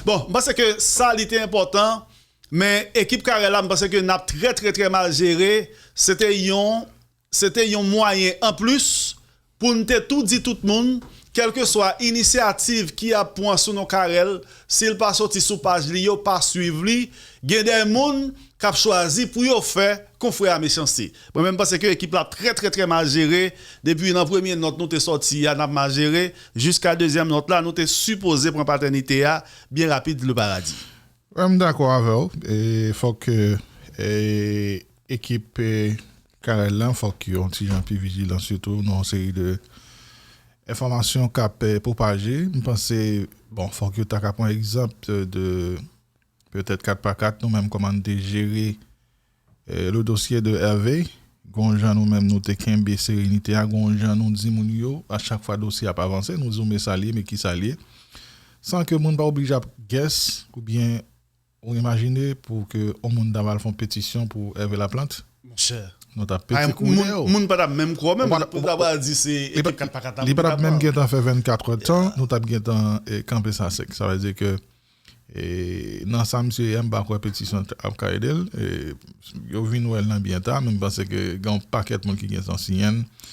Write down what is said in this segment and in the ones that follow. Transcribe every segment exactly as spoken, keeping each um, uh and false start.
Bon, m panse ke sa li te enpòtan, men ekip Karèl la, m panse ke n ap trè, trè, trè mal jere. Se te yon, se te yon mwayen anplis pou n te tou di tout moun, kèlkeswa inisyativ ki ap pran sou non Karèl, si l pa soti sou paj li, yo pa swiv li, gen de moun k ap chwazi pou yo fè konfrè a mechanste. Mwen menm panse ke ekip la ap trè, trè, trè mal jere. Depi nan premye nòt nou te sòti a, n ap mal jere. Jiska dezyèm nòt la, nou te sipoze pran patènite a byen rapid, Le Paradis. Wi, m dakò avè w. E fòk e, ekip e, Karèl la, fòk yo yon ti jan pi vijilan, sitou nan yon seri de enfòmasyon k ap e, pwopaje. M panse, bon, fòk yo ta ka pran egzanp de petèt kat pa kat, nou menm kòman nou te jere e, le dosye de Hervé. Gon jan nou menm nou te kenbe serenite a, gon jan nou di moun yo, a chak fwa dosye ap avanse, nou di w men sa l ye, men ki sa l ye. San ke moun pa oblije ap guess oubyen ou imajine pou ke yon moun ta al fè yon petisyon pou Hervé Laplante. Monchè. Nou t ap pete kouri dèyè w. Moun pa t ap menm kwè menm, pou ta pral di se ekip kat pa kat la. Li pa t ap menm gentan fè vennkat èdtan, nou t ap gentan e, kanpe sa sèk. Sa vle di ke e, nan sa misye ye a, m pa kwè petisyon ap ka ede l. E, yo vin wè l nan byen ta, men m panse ke gen yon pakèt moun ki gentan siyen l.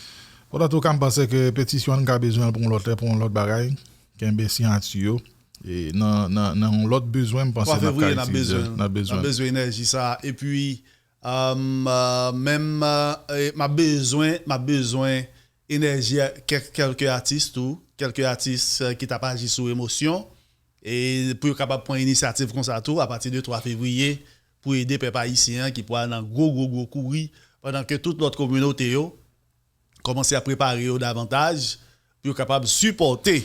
Bon, antouka, m panse ke petisyon an ka bezwen l pou yon lòt lè, pou yon lòt bagay. Kenbe siyati yo. E, nan, nan, nan yon lòt bezwen, m panse n ap ka itilize l. N ap bezwen l. N ap bezwen enèji sa a. Epi, um, uh, menm, uh, e, m ap bezwen, m ap bezwen enèji kèk, kèlke atis tou, kèlke atis uh, ki t ap aji sou emosyon. E pou yo kapab pran inisyativ konsa tou, apati de twa fevriye, pou ede pèp ayisyen an ki pral nan gwo, gwo, gwo kouri, pandan ke tout lòt kominote yo kòmanse ap prepare yo davantaj, pou yo kapab sipòte